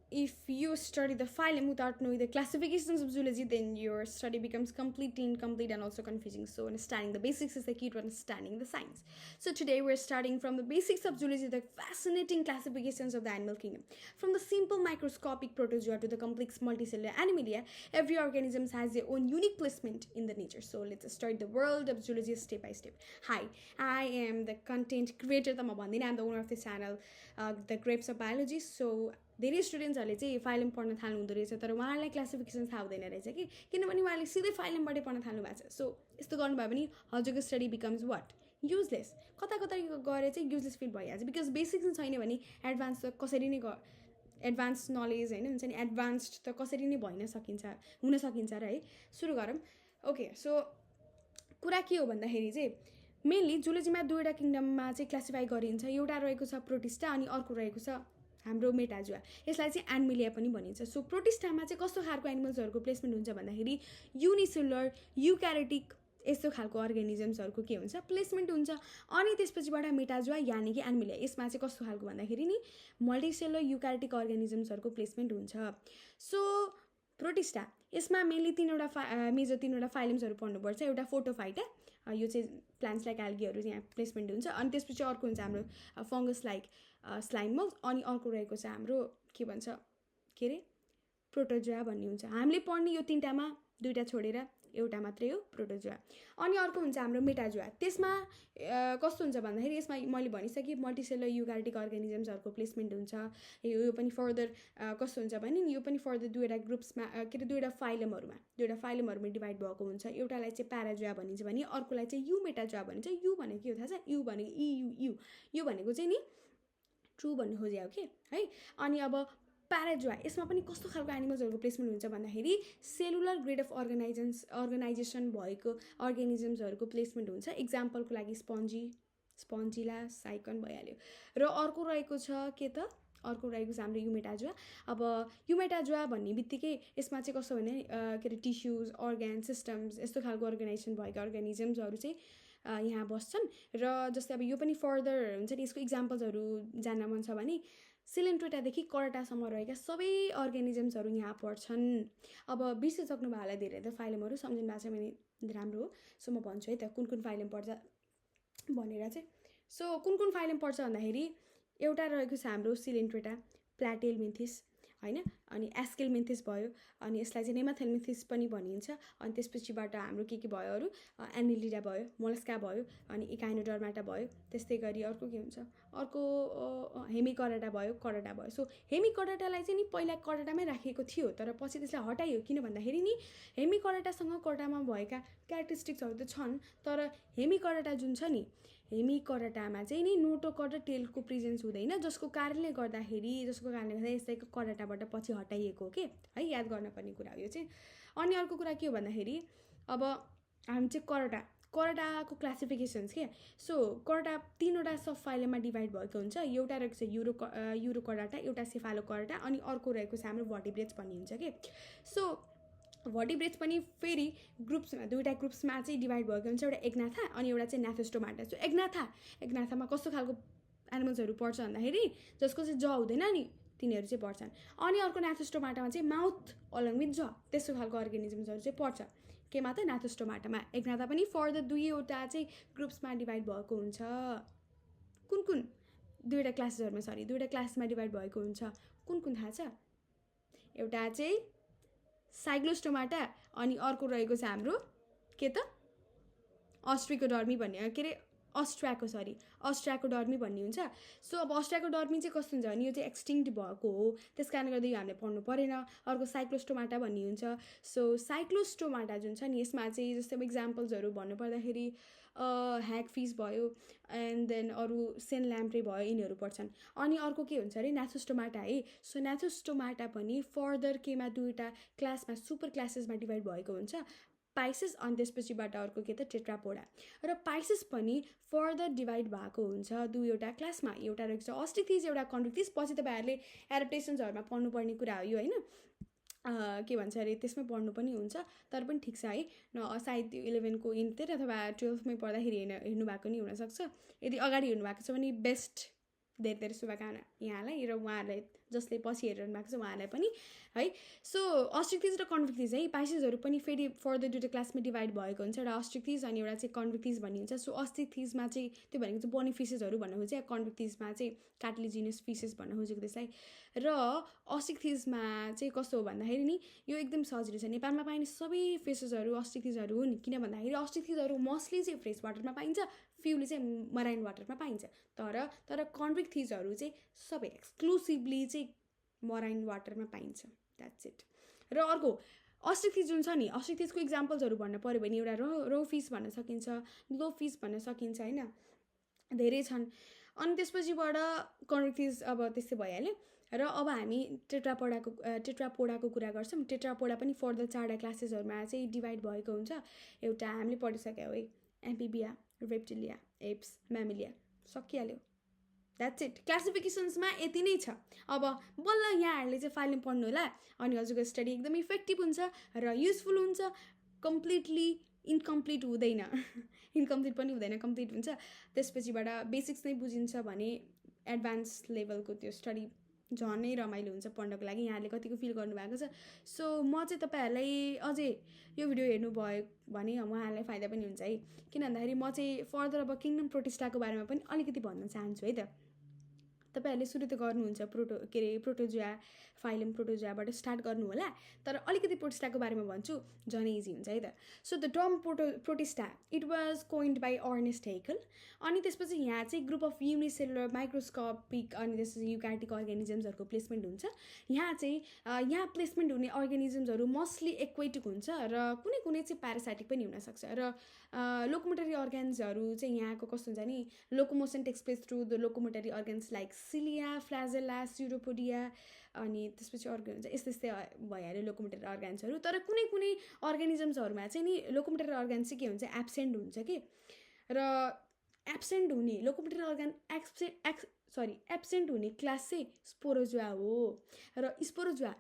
if you study the phylum without knowing the classifications of zoology, then your study becomes completely incomplete and also confusing. So understanding the basics is the key to understanding the science. So today we're starting from the basics of zoology, the fascinating classifications of the animal kingdom. From the simple microscopic protozoa to the complex multicellular animalia, every organism has their own unique placement in the nature. So let's start the world of zoology step by step. Hi, I am the content creator, I'm the owner of this channel, The Grapes of Biology. So धेरै स्टुडेन्ट्सहरूले चाहिँ phylum पढ्न थाल्नु हुँदो रहेछ, तर उहाँहरूलाई classification थाहा हुँदैन रहेछ कि, किनभने उहाँले सिधै फाइलमबाटै पढ्न थाल्नु भएको छ. सो यस्तो गर्नुभयो भने हजुरको स्टडी बिकम्स वाट, युजलेस. कता कता गएर चाहिँ युजलेस फिल भइहाल्छ. बिकज बेसिक्स छैन भने एडभान्स त कसरी नै एडभान्स नलेज होइन हुन्छ नि, एडभान्स्ड त कसरी नै हुन सकिन्छ र है. सुरु गरौँ. ओके, सो कुरा के हो भन्दाखेरि चाहिँ मेनली जुलोजीमा दुईवटा किङडममा चाहिँ क्लासिफाई गरिन्छ. एउटा रहेको छ प्रोटिस्टा अनि अर्को रहेको छ हाम्रो मेटाजुआ. यसलाई चाहिँ एनिमलिया पनि भनिन्छ. सो प्रोटिस्टामा चाहिँ कस्तो खालको एनिमल्सहरूको प्लेसमेन्ट हुन्छ भन्दाखेरि युनिसेलुलर, युक्यारियोटिक यस्तो खालको अर्गानिजम्सहरूको के हुन्छ, प्लेसमेन्ट हुन्छ. अनि त्यसपछिबाट मेटाजुआ यानि कि एनिमलिया, यसमा चाहिँ कस्तो खालको भन्दाखेरि नि मल्टिसेलुलर युक्यारियोटिक अर्गानिजम्सहरूको प्लेसमेन्ट हुन्छ. सो प्रोटिस्टा यसमा मेनली मेजर तीनवटा फाइलम्सहरू पढ्नुपर्छ. एउटा फोटोफाइटा, यो चाहिँ प्लान्ट्स लाइक एल्गीहरू यहाँ प्लेसमेन्ट हुन्छ. अनि त्यसपछि अर्को हुन्छ हाम्रो फङ्गस लाइक स्लाइम मोल्ड. अनि अर्को रहेको छ हाम्रो के भन्छ के अरे प्रोटोजुआ भन्ने हुन्छ. हामीले पढ्ने यो तिनवटामा दुईवटा छोडेर एउटा मात्रै हो प्रोटोजुआ. अनि अर्को हुन्छ हाम्रो मेटाजुआ. त्यसमा कस्तो हुन्छ भन्दाखेरि यसमा मैले भनिसकेँ मल्टिसेलुलर युक्यारियोटिक अर्गानिजम्सहरूको प्लेसमेन्ट हुन्छ. यो पनि फर्दर कस्तो हुन्छ भने यो पनि फर्दर दुईवटा ग्रुप्समा के अरे दुईवटा फाइलमहरूमा डिभाइड भएको हुन्छ. एउटालाई चाहिँ प्याराजुआ भनिन्छ भने अर्कोलाई चाहिँ यु मेटाजुआ भनिन्छ. यु भनेको के हो थाहा छ? यु भनेको यो भनेको चाहिँ नि ट्रु भन्नु खोजे हो कि है. अनि अब प्याराजुआ यसमा पनि कस्तो खालको एनिमल्सहरूको प्लेसमेन्ट हुन्छ भन्दाखेरि सेलुलर ग्रेड अफ अर्गनाइजेसन भएको अर्गानिजम्सहरूको प्लेसमेन्ट हुन्छ. इक्जाम्पलको लागि स्पन्जिला, साइकन भइहाल्यो. र अर्को रहेको छ के त, अर्को रहेको छ हाम्रो युमेटाजुआ. अब युमेटाजुआ भन्ने बित्तिकै यसमा चाहिँ कस्तो भने के अरे टिस्युज, अर्ग्यान, सिस्टम्स यस्तो खालको अर्गनाइजेसन भएका अर्गानिजम्सहरू चाहिँ यहाँ बस्छन्. र जस्तै अब यो पनि फर्दर हुन्छ नि, यसको इक्जाम्पल्सहरू जान्न मन छ भने सिलेन्ट्रोटादेखि करटासम्म रहेका सबै अर्गानिजम्सहरू यहाँ पर्छन्. अब बिर्सिसक्नु भयो होला धेरै त फाइलमहरू, सम्झिनु भएको छ भने राम्रो हो. सो म भन्छु है त कुन फाइलम पर्छ भनेर चाहिँ. सो कुन फाइलम पर्छ भन्दाखेरि एउटा रहेको छ हाम्रो सिलेन्ट्रोटा, प्लाटेलमिन्थिस होइन, अनि एस्केलमिन्थिस भयो. अनि यसलाई चाहिँ नेमाथेलमिन्थिस पनि भनिन्छ. अनि त्यसपछिबाट हाम्रो के भयो अरू एनिलिडा भयो, मोलस्का भयो, अनि इकाइनोडर्माटा भयो. त्यस्तै गरी अर्को के हुन्छ, अर्को हेमिकराटा भयो. सो हेमिकराटालाई चाहिँ नि पहिला कराटामै राखिएको थियो, तर पछि त्यसलाई हटाइयो. किन भन्दाखेरि नि हेमिकराटासँग कराटामा भएका क्यारेक्टरिस्टिक्सहरू त छन्, तर हेमिकराटा जुन छ नि, हेमिकराटामा चाहिँ नि नोटोकट र टेलको प्रेजेन्स हुँदैन, जसको कारणले गर्दाखेरि यसैको कराटाबाट पछि हटाइएको हो कि है. याद गर्नुपर्ने कुरा हो यो चाहिँ. अनि अर्को कुरा के हो भन्दाखेरि अब हामी चाहिँ कराटाको क्लासिफिकेसन्स के. सो कराटा तीनवटा सब फाइलममा डिभाइड भएको हुन्छ. एउटा रहेको छ युरोकराटा, एउटा सेफालोकराटा, अनि अर्को रहेको छ हाम्रो भर्टिब्रेट्स भन्ने हुन्छ कि. सो भर्टिब्रेट्स पनि फेरि ग्रुप्समा दुईवटा ग्रुप्समा चाहिँ डिभाइड भएको हुन्छ. एउटा एग्नाथा अनि एउटा चाहिँ न्याथोस्टोमाटा. सो एग्नाथामा कस्तो खालको एनिमल्सहरू पर्छ भन्दाखेरि जसको चाहिँ ज हुँदैन नि तिनीहरू चाहिँ पर्छन्. अनि अर्को न्याथोस्टोमाटामा चाहिँ माउथ अलङ विथ ज त्यस्तो खालको अर्गानिजम्सहरू चाहिँ पर्छ. केमा त न्याथोस्टोमाटामा. एग्नाथा पनि फर्दर दुईवटा चाहिँ ग्रुप्समा डिभाइड भएको हुन्छ. कुन दुईवटा क्लासमा डिभाइड भएको हुन्छ. कुन थाहा छ? एउटा चाहिँ साइक्लोस्टोमाटा अनि अर्को रहेको छ हाम्रो के त अस्ट्रिकोडर्मी भन्ने के अरे अस्ट्राकोडर्मी भन्ने हुन्छ. सो अब अस्ट्राकोडर्मी चाहिँ कस्तो हुन्छ भने यो चाहिँ एक्सटिङ्क्ट भएको हो, त्यस कारणले गर्दा यो हामीले पढ्नु परेन. अर्को साइक्लोस्टोमाटा भन्ने हुन्छ. सो साइक्लोस्टोमाटा जुन छ नि यसमा चाहिँ जस्तै अब इक्जाम्पल्सहरू भन्नुपर्दाखेरि ह्यागफिस भयो, एन्ड देन अरू सेन ल्याम्प्रे भयो, यिनीहरू पर्छन्. अनि अर्को के हुन्छ अरे न्याथोस्टोमाटा है. सो न्याथोस्टोमाटा पनि फर्दर केमा दुईवटा क्लासमा सुपर क्लासेसमा डिभाइड भएको हुन्छ, पाइसेस अनि त्यसपछिबाट अर्को के त टेट्रापोडा. र पाइसेस पनि फर्दर डिभाइड भएको हुन्छ दुईवटा क्लासमा. एउटा रहेको छ अस्टिथिस, एउटा कन्ड्रिथिस. पछि तपाईँहरूले एडप्टेसन्सहरूमा पढ्नुपर्ने कुरा हो यो होइन, के भन्छ अरे त्यसमै पढ्नु पनि हुन्छ. तर पनि ठिक छ है, सायद 11को इन्टतिर अथवा 12मै पढ्दाखेरि हेर्नु भएको नि हुनसक्छ. यदि अगाडि हेर्नु भएको छ भने बेस्ट धेरै धेरै शुभकामना यहाँलाई र उहाँहरूलाई जसले पछि हेरिरहनु भएको छ उहाँहरूलाई पनि है। सो अस्ट्रिक्थिज र कन्भिक्थिज है पाइसेसहरू पनि फेरि फर्दर दुईवटा क्लासमा डिभाइड भएको हुन्छ, एउटा अस्ट्रिक्थिज अनि एउटा चाहिँ कन्भिक्थिज भन्ने हुन्छ। सो अस्ट्रिक्थिजमा चाहिँ त्यो भनेको चाहिँ बोनिफिसेसहरू भन्न खोजेको, कन्भिक्थिजमा चाहिँ कार्टिलेजिनियस फिसेस भन्न खोजेको त्यसलाई। र अस्ट्रिक्थिजमा चाहिँ कस्तो हो भन्दाखेरि नि यो एकदम सजिलो छ, नेपालमा पाइने सबै फिसेसहरू अस्ट्रिक्थिजहरू हुन्। किन भन्दाखेरि अस्ट्रिक्थिजहरू मोस्टली चाहिँ फ्रेस वाटरमा पाइन्छ, फ्युले चाहिँ मराइन वाटरमा पाइन्छ। तर कन्भिक्थिजहरू चाहिँ सबै एक्सक्लुसिभली चाहिँ मराइन वाटरमा पाइन्छ। That's it. र अर्को अस्ट्रिक्थिज जुन छ नि, अस्ट्रिक्थिजको इक्जाम्पल्सहरू भन्नु पऱ्यो भने एउटा रो फिस भन्न सकिन्छ, ग्लो फिस भन्न सकिन्छ होइन, धेरै छन्। अनि त्यसपछिबाट कन्भिक्थिज अब त्यस्तै भइहाल्यो। र अब हामी टेट्रापोडाको कुरा गर्छौँ। टेट्रापोडा पनि फर्दर 4वटा क्लासेसहरूमा चाहिँ डिभाइड भएको हुन्छ। एउटा हामीले पढिसक्यौँ है, एम्फिबिया, रेप्टिलिया, एप्स, म्यामिलिया, सकिहाल्यो। That's it. क्लासिफिकेसन्समा यति नै छ। अब बल्ल यहाँहरूले चाहिँ फाइलम पढ्नु होला, अनि हजुरको स्टडी एकदमै इफेक्टिभ हुन्छ र युजफुल हुन्छ। कम्प्लिटली इन्कम्प्लिट हुँदैन, इन्कम्प्लिट पनि हुँदैन, कम्प्लिट हुन्छ। त्यसपछिबाट बेसिक्स नै बुझिन्छ भने एडभान्स लेभलको त्यो स्टडी झनै रमाइलो हुन्छ पढ्नको लागि। यहाँले कतिको फिल गर्नुभएको छ। सो म चाहिँ तपाईँहरूलाई अझै यो भिडियो हेर्नुभयो भने उहाँहरूलाई फाइदा पनि हुन्छ है। किन भन्दाखेरि म चाहिँ फर्दर अब किङडम प्रोटिस्टाको बारेमा पनि अलिकति भन्न चाहन्छु है त। तपाईँहरूले सुरु त गर्नुहुन्छ प्रोटोजुआ, फाइलम प्रोटोजुआबाट स्टार्ट गर्नु होला, तर अलिकति प्रोटिस्टाको बारेमा भन्छु, झन् इजी हुन्छ है त। So the term protista it was coined by Ernest Haeckel. अनि त्यसपछि यहाँ चाहिँ ग्रुप अफ युनिसेलुलर माइक्रोस्कोपिक अनि त्यसपछि युक्यारियोटिक अर्गानिजम्सहरूको प्लेसमेन्ट हुन्छ। यहाँ चाहिँ यहाँ प्लेसमेन्ट हुने अर्गानिजम्सहरू मोस्टली एक्वेटिक हुन्छ र कुनै कुनै चाहिँ प्यारासाइटिक पनि हुनसक्छ। र लोकोमोटरी अर्गान्सहरू चाहिँ यहाँको कस्तो हुन्छ नि, locomotion takes place through the locomotory organs like cilia, flagella, pseudopodia, अनि त्यसपछि अर्को हुन्छ यस्तै यस्तै भइहाल्यो लोकोमोटरी अर्गान्सहरू। तर कुनै कुनै अर्गानिजम्सहरूमा चाहिँ नि लोकोमोटरी अर्गान्स चाहिँ के हुन्छ, एब्सेन्ट हुन्छ कि। र एब्सेन्ट हुने लोकोमोटरी अर्गान एब्सेन्ट हुने क्लास चाहिँ स्पोरोजुआ हो। र स्पोरोजुआ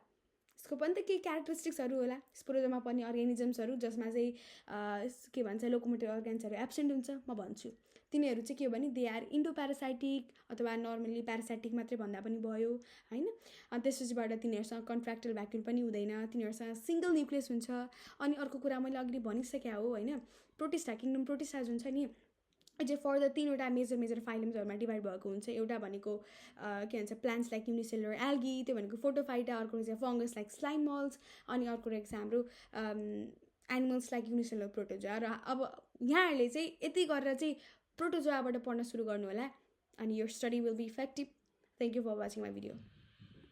यसको पनि त केही क्यारेक्टरिस्टिक्सहरू होला। स्पोरोजुआमा पनि अर्गानिजम्सहरू जसमा चाहिँ के भन्छ लोकोमोटरी अर्गान्सहरू एब्सेन्ट हुन्छ, म भन्छु। तिनीहरू चाहिँ के हो भने दे आर इन्डो प्यारासाइटिक अथवा नर्मली प्यारासाइटिक मात्रै भन्दा पनि भयो होइन। अनि त्यसपछिबाट तिनीहरूसँग कन्ट्र्याक्टल भ्याक्युल पनि हुँदैन, तिनीहरूसँग सिङ्गल न्युक्लियस हुन्छ। अनि अर्को कुरा मैले अघि भनिसकेँ हो होइन, प्रोटिस्टा, किङडम प्रोटिस्टा जुन छ नि चाहिँ फर्दर 3वटा मेजर फाइलम्सहरूमा डिभाइड भएको हुन्छ। एउटा भनेको के भन्छ प्लान्ट्स लाइक युनिसेलुलर एल्गी, त्यो भनेको फोटोफाइटा। अर्को चाहिँ फङ्गस लाइक स्लाइम मल्स। अनि अर्को रहेको छ हाम्रो एनिमल्स लाइक युनिसेलुलर प्रोटोजुआ। र अब यहाँहरूले चाहिँ यति गरेर चाहिँ प्रोटोजुआबाट पढ्न सुरु गर्नु होला, अनि your study will be effective. Thank you for watching my video.